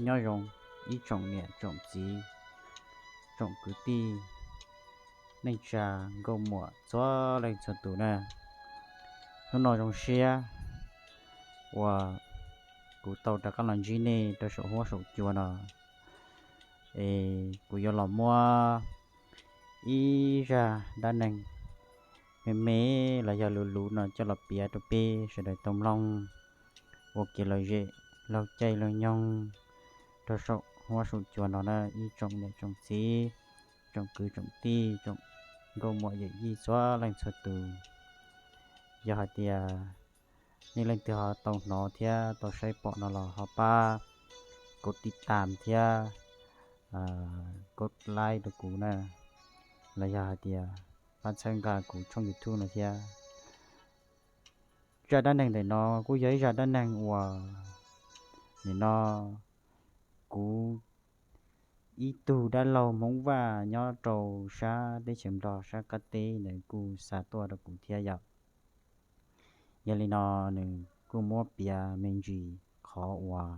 Nyob zoo ib tsoom niam tsoom txiv, tsoom kwv tij, neej tsa, nkauj muam txhua leej txhua tus na. Hnub no zoo siab uas kuv tau rov qab los ntsib nej rau saum huab saum cua no, es kuv yuav los muab ib zaj dab neeg me me los yog luv luv no coj los piav rau peb sawv daws tau mloog ua kev lom zem laug caij laug nyoog rau saum huab saum cua no na ib tsoom niam tsoom txiv, tsoom kwv tsoom tij, tsoom nkauj muam yawm yij txhua leej txhua tus. Yog hais tias nej leej twg ho tau hnov thiab tau saib pom no los ho pab kov tij tam thiab kov like rau kuv na, los yog hais tias pab txhawb nqa kuv tshooj YouTube no thiab. Zaj dab neeg ntawm no kuj yog ib zaj dab neeg uas nim no kuv ib tug dab laug Hmoob Vaj nyob rau sab teb chaws Nplog sab qab teb ntawd kuj xa tuaj rau kuv thiab yom. Yog li no nws kuj muab piav me ntsis qhov uas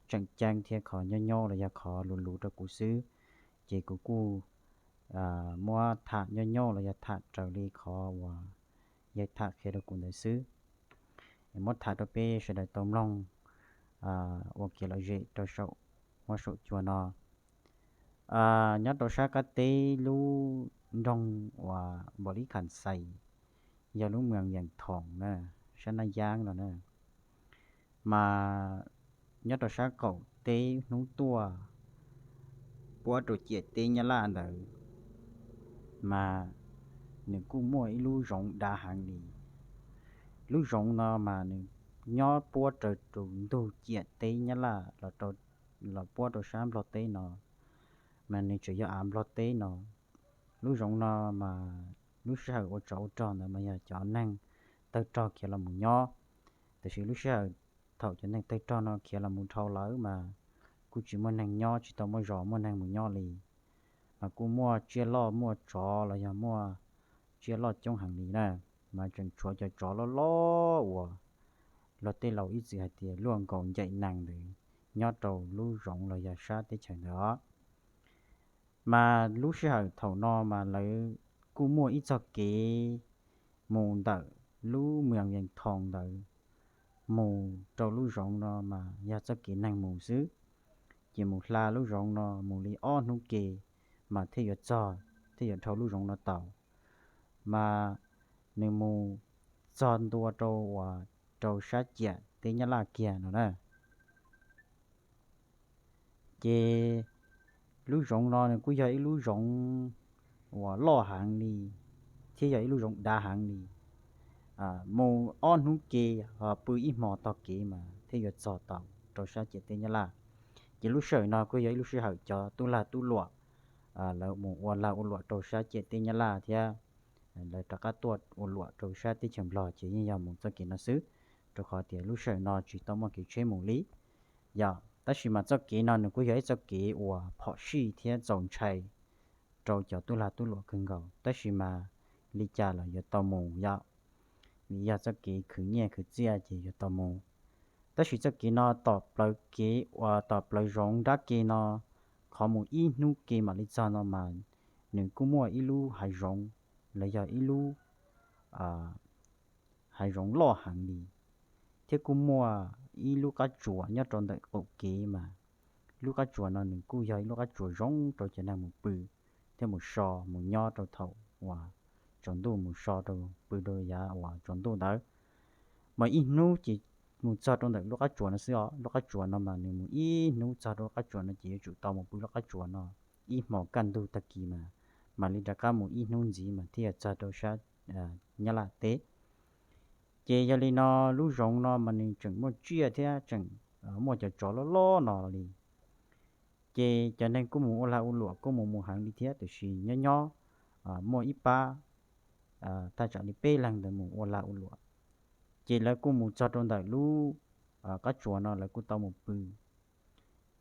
tseem ceeb thiab qhov nyob nyob los yog qhov luv luv rau kuv xwb, ces kuv kuj muab tham nyob nyob los yog tham raws li qhov uas yawg tham qhia rau kuv ntawd xwb. Muab tham rau peb sawv daws tau mloog ua kev lom zem rau saum huab saum cua no. Nyob rau sab qab teb lub nroog uas Npaum Lib Kham Xais, yog lub moos Yees Thoos na, sab Naj Yaab no na, mas nyob rau sab qaum teb hnub tuaj puab rau ciam teb Nyab Laj ntawd, mas nws kuj muaj ib lub zoov dav heev li. Lub zoov no mas nws nyob puab raws tus ntug ciam teb Nyab Laj los puab rau sab Nplog teb no, mas nws tseem yog av Nplog teb no. Lub zoov no mas lub sij hawm ua tsov ua rog ntawd mas yog cov neeg tawg rog khiav los mus nyob, tiam sis lub sij hawm thaum cov neeg tawg rog no khiav los mus dhau lawm mas kuj tsis muaj neeg nyob, tsis tau muaj zos muaj neeg mus nyob li. Mas kuj muaj tsiaj loj muaj tsov los yog muaj tsiaj loj coob heev li na, mas tseem tshuav cov tsov loj loj uas luag tej laus ib txwm hais tias luaj nkaus ncaim nees ntawd nyob rau lub zoov los yog sab teb chaws ntawd os. Mas lub sij hawm thaum no mas lawv kuj muaj ib txoj kev mus ntawm lub moos Yees Thoos ntawd mus rau lub zoov no mas yog txoj kev neeg mus xwb, ces mus hla lub zoov no mus li ob hnub ke mas thiaj yuav txog, thiaj yuav dhau lub zoov no tau. Mas nws mus txog ntua rau uas rau sab ciam teb Nyab Laj kiag no na. Ces lub zoov no nws kuj yog ib lub zoov uas loj heev li thiab yog ib lub zoov dav heev li. Mus ob hnub ke, pw ib hmo tog kev mas thiaj yuav txog tau rau sab ciam teb Nyab Laj. Ces lub sij hawm no kuj yog ib lub sij hawm cov tub lag tub luam lawv mus ua lag ua luam rau sab ciam teb Nyab Laj thiab lawv rov qab tuaj ua luam rau sab teb chaws Nplog ces yeej yog mus txoj kev no xwb, rau qhov tias lub sij hawm no tsis tau muaj kev tsheb mus li. Yog tab sis mas txoj kev no nws kuj yog ib txoj kev uas phom sij thiab txaus ntshai rau cov tub lag tub luam kawg nkaus, tab sis mas li cas los yuav tau mus yom, vim yog txoj kev khwv nyiaj khwv txiaj ces yuav tau mus. Tab sis txoj kev no tom plawv kev uas tom plawv zoov nrab ke no, qhov mus ib hnub ke mam li txog no mas nws kuj muaj ib lub hav zoov los yog ib lub hav zoov loj heev li, thiab kuj muaj ib lub qab tsuas nyob rau ntawm qaum kev mas lub qab tsuas no nws kuj yog ib lub qab tsuas zoo rau cov neeg mus pw thiab mus so mus nyob rau thaum uas tsaus ntuj mus so rau pw rau yav uas tsaus ntuj ntawd. Mas ib hnub ces mus txog rau ntawm lub qab tsuas no xwb os. Lub qab tsuas no mas nws mus ib hnub txog rau lub qab tsuas no ces yuav tsum tau mus pw lub qab tsuas no ib hmos kaj ntug tag kis mas mam li rov qab mus ib hnub ntxiv mas thiaj txog rau sab Nyab Laj teb. Ces yog li no lub zoov no mas nws tseem muaj tsiaj thiab tseem muaj cov tsov loj loj no li. Ces cov neeg kuj mus ua lag ua luam kuj mus mus heev li thiab, tiam sis nyob nyob muaj ib pab thaj tsam li peb leeg ntawd mus ua lag ua luam. Ces lawv kuj mus txog rau ntawm lub qab tsuas no lawv kuj tau mus pw.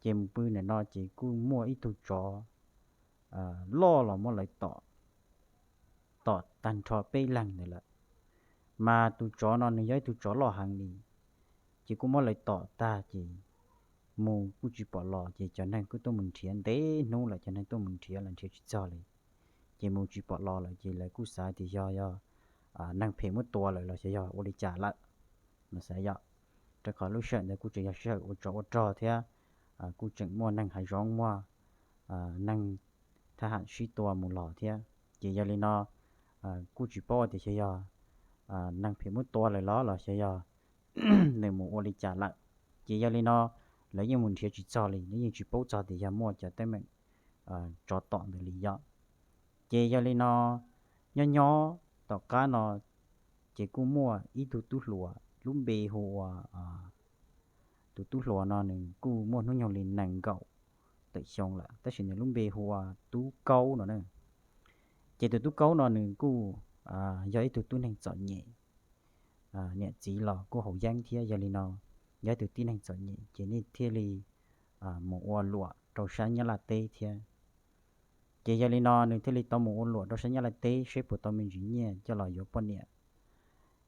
Ces mus pw ntawm no ces kuj muaj ib tug tsov loj los muab lawv tom, tom tag nrho peb leeg ntawd lawm. Mas tus tsov no nws yog ib tug tsov loj heev li, ces kuj muab lawv tom tag ces mus kuj tsis pom los, ces cov neeg kuj tuaj mus nrhiav ntev hnub lawm, cov neeg tuaj mus nrhiav los nrhiav tsis txog li. Ces mus tsis pom los lawm, ces lawv kuj xav tias yog, yog neeg phem muab tua lawm los xyov yog ua li cas lawm no xav yom. Rau qhov lub sij hawm ntawd kuj tseem yog sij hawm ua tsov ua rog thiab, kuj tseem muaj neeg hav zoov, muaj neeg thab ham sib tua mus los thiab. Ces yog li no kuj tsis paub tias xyov yog neeg phem muab tua lawm los los xyov yog nws mus ua li cas lawm. Ces yog li no lawv yeej mus nrhiav tsis txog li, lawv yeej tsis paub txog tias yog muaj cov teeb meem tsov tom ntawd li yom. Ces yog li no nyob nyob tom qab no ces kuj muaj ib tug tub hluas lub npe hu ua, tus tub hluas no nws kuj muaj hnub nyoog li nees nkaum tawm xyoo lawm, tab sis nws lub npe hu ua Tub Kaub no na. Ces tus Tub Kaub no nws kuj yog ib tug tub neeg txom nyem, niam txiv los kuj haus yeeb thiab, yog li no yog ib tug tib neeg txom nyem ces nws thiaj li mus ua luam rau sab Nyab Laj teb thiab. Ces yog li no nws thiaj li tau mus ua luam rau sab Nyab Laj teb seb puas tau me ntsis nyiaj coj los yuav poj niam.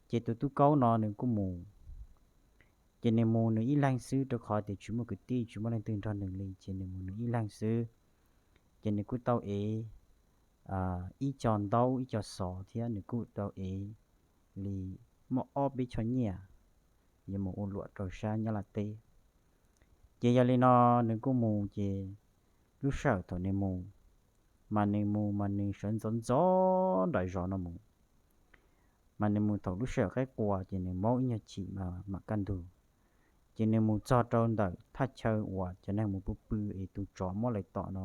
Ces tus Tub Kaub no nws kuj mus, ces nws mus nws ib leeg xwb rau qhov tias tsis muaj kwv tij tsis muaj leej twg nrog nws li, ces nws mus nws ib leeg xwb. Ces nws kuj tau ev ib co ntaub ib co xov thiab nws kuj tau ev li muaj ob peb choj nyiaj yuav mus ua luam rau sab Nyab Laj teb. Ces yog li no nws kuj mus, ces lub sij hawm thaum nws mus, mas nws mus mas nws sawv ntxov ntxov nram zos no mus, mas nws mus thaum lub sij hawm qaib qua ces nws maub ib nyuag chim mas mam kaj ntug. Ces nws mus txog rau ntawm thaj chaw uas cov neeg mus pw pw es tus tsov muab lawv tom no,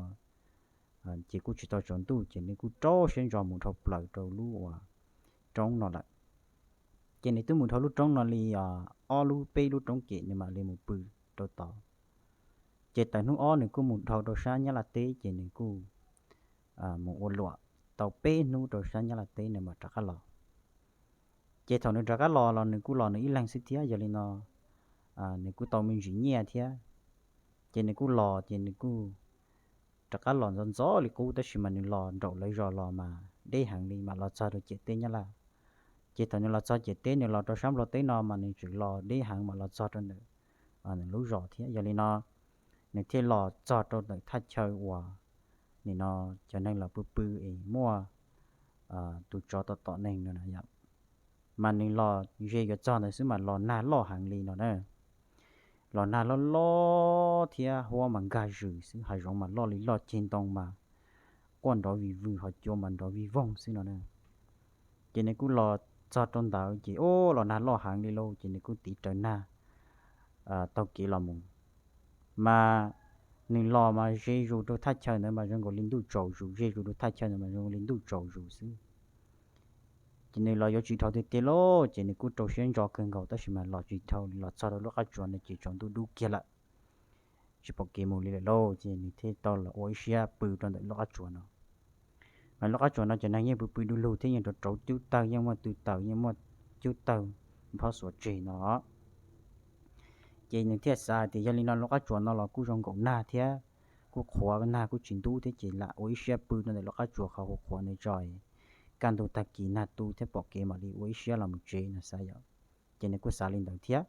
ces kuj tsis tau tsaus ntuj ces nws kuj rau siab ntso mus dhau plaws rau lub uas roob no lawm. Ces nws twb mus dhau lub roob no li ob lub peb lub roob kem nws mam li mus pw rau tod. Ces tawm hnub ob nws kuj mus dhau rau sab Nyab Laj teb ces nws kuj mus ua luam tau peb hnub rau sab Nyab Laj teb nws mam rov qab los. Ces thaum nws rov qab los los nws kuj los nws ib leeg xwb thiab, yog li no nws kuj tau me ntsis nyiaj thiab. Ces nws kuj los ces nws kuj rov qab los ntxov ntxov li qub, tab sis mas nws los nraum lawv zos los mas deb heev li, mam los txog rau ciam teb Nyab Laj. Ces thaum nws los txog ciam teb, nws los rau sab Nplog teb no mas nws tseem los deb heev mam los txog rau ntawm nws lub zos thiab. Yog li no nws thiaj los txog rau ntawm thaj chaw uas nim no cov neeg los pw pw es muaj tus tsov tom tom neeg no na yom. Mas nws los ze yuav txog ntawd xwb mas los nag loj heev li no na. Los nag loj loj thiab huab mas nkag zws xwb, hav zoov mas loj li loj, ceg ntoo mas quaj nrov vij vwg, ho cua mas nrov vij voog xwb no na. Ces nws kuj los txog rau ntawd ces ua los nag loj heev li lauj, ces nws kuj tiv raws nag taug kev los mus. Mas nws los mas ze zus rau thaj chaw ntawd mas zoo nkaus li ntuj tsaus zus, ze zus rau thaj chaw ntawd mas zoo nkaus li ntuj tsaus zus xwb. Ces nws los yuav tsis dhau tiag tiag lauj, ces nws kuj rau siab ntso kawg nkaus, tab sis mas los tsis dhau li, los txog rau lub qab tsuas no ces tsaus ntuj dub kiag lawm, tsis pom kev mus li lawm lauj. Ces nws thiaj tau los ua ib siab pw rau ntawm lub qab tsuas no. Mas lub qab tsuas no cov neeg yeej pw pw du lug thiab, yeej rauv rauv cub tawg, yeej muaj tw taws, yeej muaj cub tawg nphob xuas tseg no. Ces nws thiaj xav tias yog li no lub qab tsuas no los kuj zoo nkaus nag thiab, kuj qhuav nag kuj tsis ntub thiab, ces lam ua ib siab pw rau ntawm lub qab tsuas qhov qhuav qhuav ntawd tso, kaj ntug tag kis nag tu thiab pom kev mam li ua ib siab los mus tsev no xav yom. Ces nws kuj xav li ntawd thiab.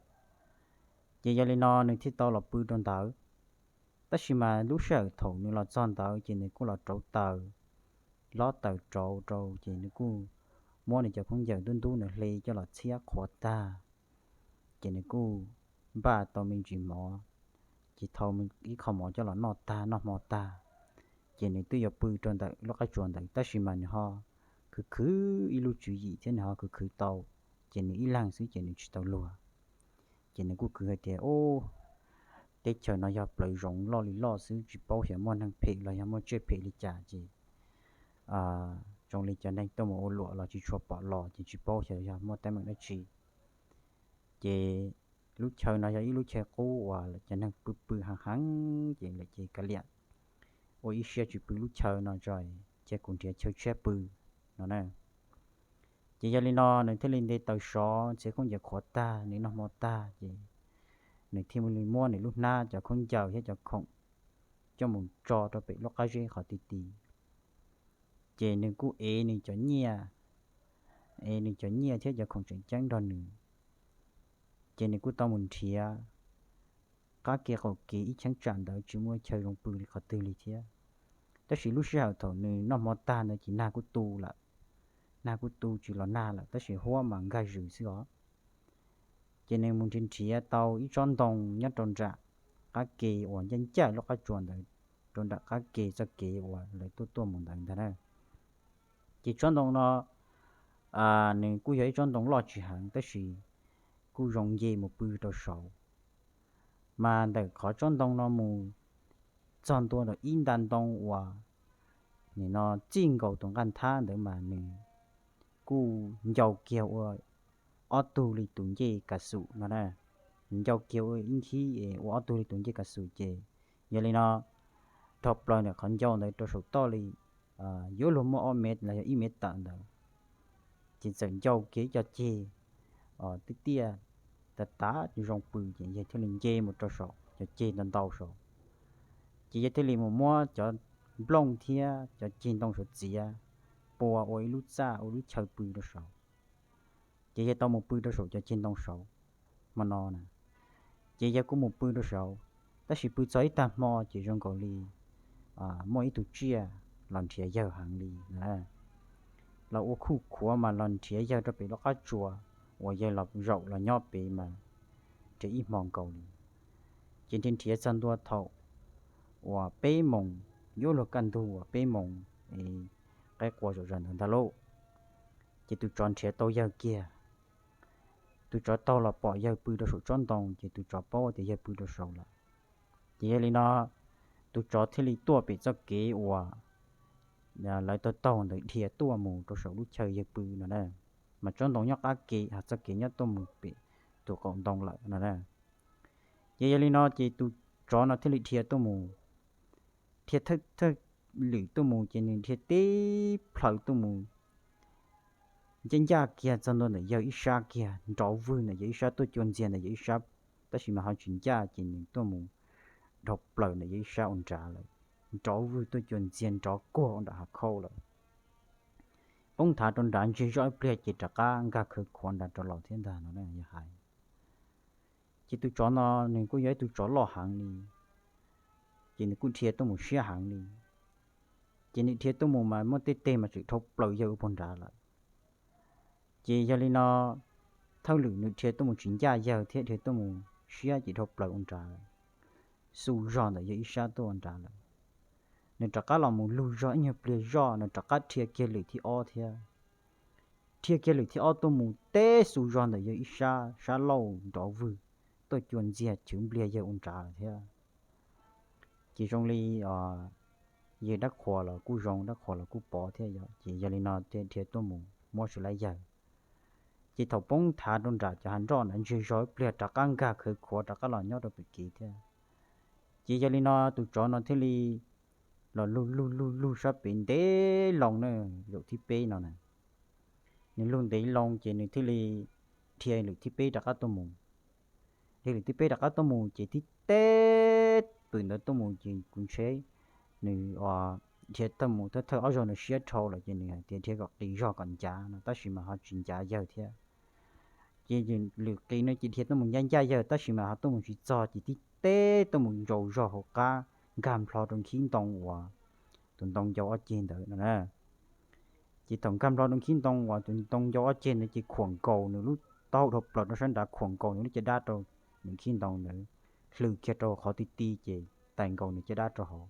Ces yog li no nws thiaj tau los pw rau ntawd. Tab sis mas lub sij hawm thaum nws los txog ntawd ces nws kuj los rauv taws, lob taws rauv rau, ces nws kuj muab nws cov khaub ncaws ntub ntub nws hle coj los txhiab qhuav tag. Ces nws kuj npaj tau me ntsis mov, ces thau ib qho mov coj los noj tag, noj hmo tag, ces nws twb yuav pw rau ntawm lub qab tsuas ntawd, tab sis mas nws ho khwv khwv ib lub tswv yim thiab nws ho khwv khwv tau, ces nws ib leeg xwb ces nws tsis tau luag. Ces nws kuj khwv hais tias, Ub, teb chaws no yog plawv zoov loj li loj xwb, tsis paub xyov muaj neeg phem los yog muaj tsiaj phem li cas, ces zoo li cov neeg tuaj mus ua luam los tsis tshua pom los, ces tsis paub xyov yog muaj teeb meem dab tsi. Ces lub chaw no yog ib lub chaw qub uas cov neeg pw pw heev heev, ces lawv ces kav liam ua ib siab tsis pw lub chaw no tso, cia kuv nrhiav chaw tshiab pw no na. Ces yog li no nws thiaj li nte taws sov, txhiab khaub ncaws qhuav tag, nws noj hmo tag, ces nws thiaj li muab nws lub hnab, cov khaub ncaws thiab cov khoom coj mus tso rau pem lub qab zeb qhov ti ti. Ces nws kuj ev nws cov nyiaj, ev nws cov nyiaj thiab cov khoom tseem ceeb nrog nws. Ces nws kuj tau mus nrhiav qab kev qaum kev ib cheeb tsam ntawd tsis muaj chaw zoo pw li qhov twg li thiab. Tab sis lub sij hawm thaum nws noj hmo tag ntawd ces nag kuj tu lawm, nag kuj tu tsis los nag lawm tab sis huab mas nkag zws xwb os. Ces nws mus nrhiav nrhiav tau ib tsob ntoo nyob rau nram qab ke uas ncaj ncaj lub qab tsuas ntawd, rau nram qab ke txoj kev uas lawv tuaj tuaj mus ntawd ntag na. Ces tsob ntoo no nws kuj yog ib tsob ntoo loj tsis heev tab sis kuj zoo nce mus pw rau saud. Mas ntawm qhov tsob ntoo no mus txog ntua rau ib nta ntoo uas nim no txij nkaus tus nqaj nthab ntawd mas nws kuj ncau kiag ua ob tug li tus ncej kav xum no na. Ncau kiag ua ib nkhib ua ob tug li tus ncej kav xum ces yog li no dhau plaws ntawm qhov ncau ntawd rau saum toj li yuav luag muaj ob mev los yog ib mev tawm ntawd. Ces txawm ncau kiag ib co ceg tiaj tiaj tas tas zoo pw ces yawg thiaj li nce mus rau saum cov ceg ntau ntau saud. Ces yawg thiaj li mus muab cov nplooj thiab cov ceg ntoo saud txiav pua ua ib lub txaj ua lub chaw pw rau saud. Ces yawg tau mus pw rau saum cov ceg ntoo saud hmo no na. Ces yawg kuj mus pw rau saud, tab sis pw txog ib tag hmo ces zoo nkaus li muaj ib tug tsiaj los nrhiav yawg heev li na. Los ua khuj khuav mas los nrhiav yawg rau pem lub qab tsuas uas yawg los zaum los nyob pem mas nrhiav ib hmo nkaus li. Ces nrhiav nrhiav txog ntua thaum uas peb moos, yuav luag kaj ntug uas peb moos qaib qua zom zaws ntawd ntag lauj. Ces tus tsov nrhiav tau yawg kiag. Tus tsov taug los pom yawg pw rau saum tsob ntoo ces tus tsov paub tias yawg pw rau saud lawm. Ces yog li no tus tsov thiaj li tuaj pem txoj kev uas lawv taug taug ntawd dhia tuaj mus rau saum lub chaw yawg pw no na. Mas tsob ntoo nyob qab ke, ho txoj kev nyob tuaj mus pem tus qaum ntoo lawm no na. Ces yog li no ces tus tsov no thiaj li dhia tuaj mus, dhia thawj thawj lwm tuaj mus ces nws dhia tib plhaws tuaj mus ncaj ncaj kiag txog ntua ntawm yawg ib sab kiag, nrov vwg ntawm yawg ib sab tuaj cua ntxiag ntawm yawg ib sab, tab sis mas ho tsis ncaj ces nws tuaj mus dhau plaws ntawm yawg ib sab ua nrad lawm. Nrov vwg tuaj cua ntxiag nrov kuag ua nram hav khauj lawm. Poob nthav rau nrad ntseg zoj ib pliag ces rov qab nkag khawv khuav nrad rau los thiab ntag no yawg hais. Ces tus tsov no nws kuj yog ib tug tsov loj heev li, ces nws kuj dhia tuaj mus siab heev li. Ces nws dhia tuaj mus mas muaj tej teg mas tseem dhau plaws yawg ua puag nrad lawm. Ces yog li no thawj lwm nws dhia tuaj mus tsis ncaj yawg thiab dhia tuaj mus siab ces dhau plaws ua nrad, xu zog ntawm yawg ib sab tuaj ua nrad lawm. Nws rov qab los mus lug zog ib nyuag pliag zoj nws rov qab dhia kiag lwm thib ob thiab. Dhia kiag lwm thib ob tuaj mus teb xu zog ntawm yawg ib sab, sab laug nrov vwg tuaj cua ntxiag chwv npliag yawg ua nrad lawm thiab. Ces zoo li yawg dab qhuas los kuj zoo, dab qhuas los kuj pov thiab yom, ces yog li no thiaj dhia tuaj mus muab tsis laib yawg. Ces thaum poob nthav rau nram cov hav nroj ntawd ntseg zog ib pliag rov qab nkag khawv khuav rov qab los nyob rau pem kev thiab. Ces yog li no tus tsov no thiaj li los lug lug lug lug sab pem ntev loo na, zaum thib peb no na. Nws lug ntev loo ces nws thiaj li dhia lwm thib peb rov qab tuaj mus. Dhia lwm thib peb rov qab tuaj mus ces tib teb pwm ntawd tuaj mus ces kuv ntshe nws dhia tuaj mus thawj thawj ob zaug nws siab dhau lawm ces nws hais tias dhia kom qis zog kom ncav no tab sis mas ho tsis ncav yawg thiab. Ces lwm qis no ces dhia tuaj mus ncaj ncaj yawg tab sis mas ho tuaj mus tsis txog ces tib teb tuaj mus ntsaus zog hauv qab nkag nplho rau nkhib ntoo uas tus ntoo ncau ob ceg ntawd no na. Ces thaum nkag nplho rau nkhib ntoo uas tus ntoo ncau ob ceg ntawd ces khuam nkaus nws lub taub hau dhau plaws rau sab nrad, khuam nkaus nws lub caj dab rau nws nkhib ntoo ntawd, hlwm kiag rau qhov ti ti ces tais nkaus nws caj dab rau hauv.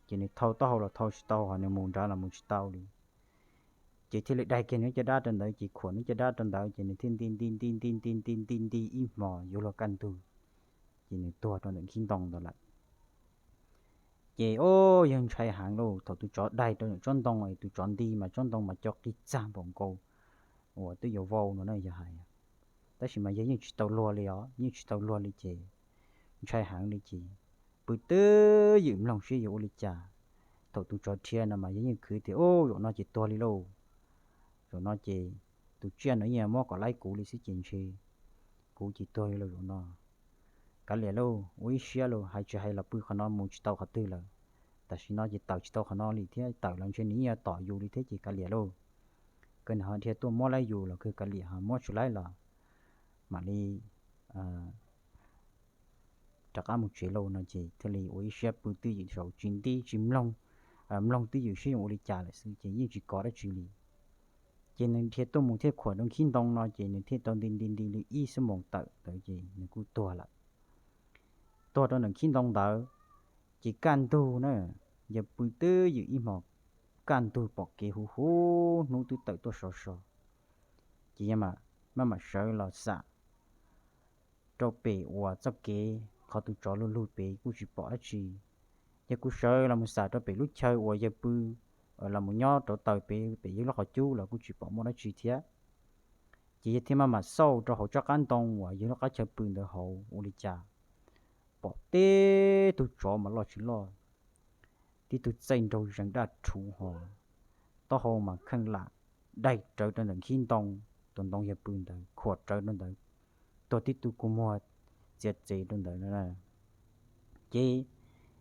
Ces nws thau taub hau los thau tsis tau, ho nws mus nrad los mus tsis tau li. Ces thiaj li dai kiag nws caj dab rau ntawd, ces khuam nws caj dab rau ntawd ces nws thiaj nti nti nti nti nti nti nti nti ib hmos yuav luag kaj ntug, ces nws tuag rau ntawm nkhib ntoo ntawd lawm. Ces o, yawg ntshai heev lauj, thaum tus tsov dai rau ntawm tsob ntoo es tus tsov nti mas tsob ntoo mas co qig txag npaum nkaus uas twb yuav vau no na yawg hais. Tab sis mas yawg yeej tsis tau luag li os, yeej tsis tau luag li ces ntshai heev li ces pw twb ywm mloog seb yuav ua li cas. Thaum tus tsov dhia no mas yawg yeej khwv tias u, zaum no ces tuag li lauj, zaum no ces tus tsiaj no yeej muab kom laib kuv li xwb ces ntshe kuv ces tuag li lauj zaum no. Kav liam lauj, ua ib siab lauj, hais tsis hais los pw qhov no mus tsis tau qhov twg lawm. Tam sim no ces tawm tsis tau qhov no li thiab, tawm los ntshe nws yeej yuav tom yus li thiab ces kav liam lauj. Kawg nws ho dhia tuaj muab laib yus los kawg kav liam, ho muab tsis laib los mam li rov qab mus tsev lauj no ces thiaj li ua ib siab pw twj ywm saum tsis nti tsis mloog, mloog twj ywm seb yuav ua li cas lawm xwb ces yeej tsis kov dab tsi li. Ces nws dhia tuaj mus thiaj khuam rau nkhib ntoo no ces nws thiaj tau nti nti nti li ib xuab moos tawm ntawd ces nws kuj tuag lawm. Tuag rau ntawm nkhib ntoo ntawd, ces kaj ntug na, yawg pw twj ywm ib hmos, kaj ntug pom kev huv huv hnub twb tawm tuaj sov so. Ces yawg mam, maj mam sawv los xam rau pem uas txoj kev qhov tus tsov lug lug pem kuj tsis pom dab tsi. Yawg kuj sawv los mus xam rau pem lub chaw uas yawg pw los mus nyob rau taws pem, pem yawg lub qhov cub los kuj tsis pom muaj dab tsi thiab. Ces yawg thiaj maj mam xauj rau hauv tsob qab ntoo uas yawg lub qab chaw pw ntawd hauv ua li cas, pom tib tug tsov mas loj tsis loj, tib tug txaij nraug zees daj rhuv ho, taub hau mas kheej lam daig rawv rau ntawm nkhib ntoo, tus ntoo yawg pw ntawd khuam rawv rau ntawd, tuag tib tug kua muag txiav txev rau ntawd no. Ces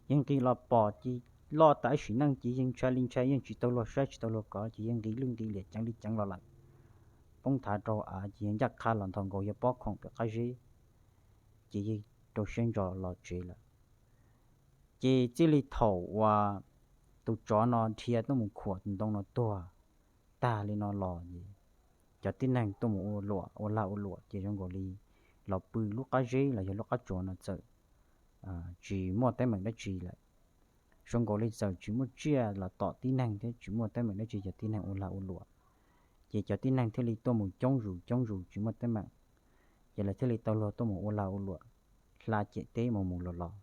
yawg nqis los pom ces loj tas sim neej ces yawg ntshai li ntshai, yeej tsis tau luag saib tsis tau luag kov ces yawg nqis lwj nqis liam ceev li ceev los lawm, poob nthav rau av ces yawg ncaj qha los nthos nkaus yawg pob khoom pem qab zeb, ces yawg rau siab ntso los tsev lawm. Ces txij li thaum uas tus tsov no dhia tuaj mus khuam tus ntoo no tuag tag li no los es cov tib neeg tuaj mus ua luam ua lag ua luam ces zoo nkaus li los pw lub qab zeb los yog lub qab tsuas no txawm tsis muaj teeb meem dab tsi lawm. Zoo nkaus li txawm tsis muaj tsiaj los tom tib neeg thiab tsis muaj teeb meem dab tsi, cov tib neeg ua lag ua luam, ces cov tib neeg thiaj li tuaj mus coob zus coob zus tsis muaj teeb meem, ces lawv thiaj li tau luag tuaj mus ua lag ua luam, hla ciam teb mus mus los los.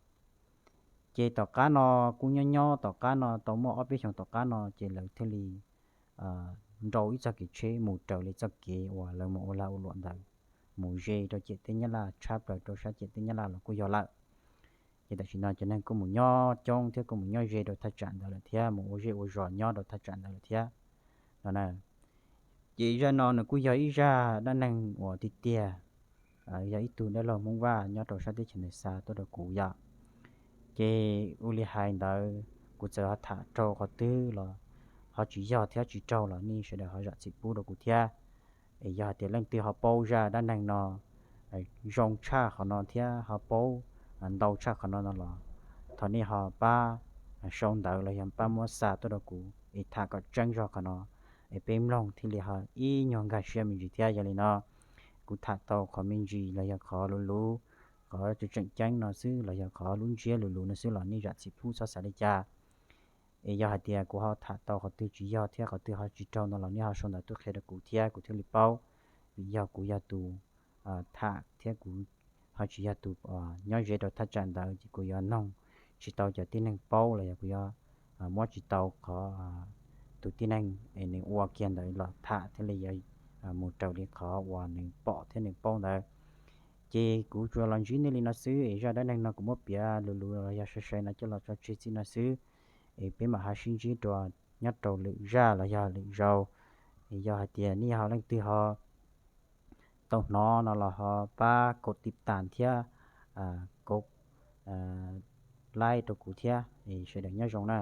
Ces tom qab no kuj nyob nyob tom qab no tau muaj ob peb xyoos tom qab no ces lawv thiaj li nrau ib txoj kev tsheb mus raws li txoj kev uas lawv mus ua lag ua luam ntawd, mus ze rau ciam teb Nyab Laj, tshab plaws rau sab ciam teb Nyab Laj los kuj yog lawm. Ces tam sim no cov neeg kuj mus nyob coob thiab kuj mus nyob ze rau thaj tsam ntawd lawm thiab, mus ua zej ua zos nyob rau thaj tsam ntawd lawm thiab no na. Ces zaj no nws kuj yog ib zaj dab neeg uas tiag tiag, yog ib tug dab laug Hmoob Vaj nyob rau sab teb chaws Nais Xa tuaj rau kuv yom. Ces ua li hais ntawd kuv txawm ho tham rau qhov twg los ho tsis yog thiab tsis raug los nej sawv daws ho zam txim pub rau kuv thiab. Es yog hais tias leej twg ho paub zaj dab neeg no zoo tshaj qhov no thiab ho paub ntau tshaj qhov no no los thov nej ho pab sau ntawv los yog pab muab xa tuaj rau kuv es tham kom tseeb zog qhov no, es peb mloog thiaj li ho ib nyuag nkag siab me ntsis thiab. Yog li no kuv tham tau qhov me ntsis los yog qhov luv luv, qhov tseem ceeb no xwb los yog qhov lub ntsiab luv luv no xwb los nej zam txim pub txhob xav li cas. Es yog hais tias kuv ho tham tau qhov twg tsis yog thiab qhov twg ho tsis raug no los nej ho sau ntawv tuaj qhia rau kuv thiab kuv thiaj li paub. Vim yog kuv yog tus tham thiab kuv ho tsis yog tus nyob ze rau thaj tsam ntawd ces kuv yuav noog tsis tau cov tib neeg paub los yog kuv yuav muab tsis tau qhov tus tib neeg es nws ua kiag ntawd los tham thiaj li yuav mus raws li qhov uas nws pom thiab nws paub ntawd. Ces kuv tsuas los ntsib nej li no xwb es zaj dab neeg no kuv muab piav luv luv los yog sai sai no coj los tso tseg txij no xwb. Es peb mam ho sib ntsib dua nyob rau lwm zaj los yog lwm zaus. Es yog hais tias nej ho leej twg ho tau hnov no los ho pab kaum tib tas thiab kaum laib rau kuv thiab es sawv daws nyob zoo na.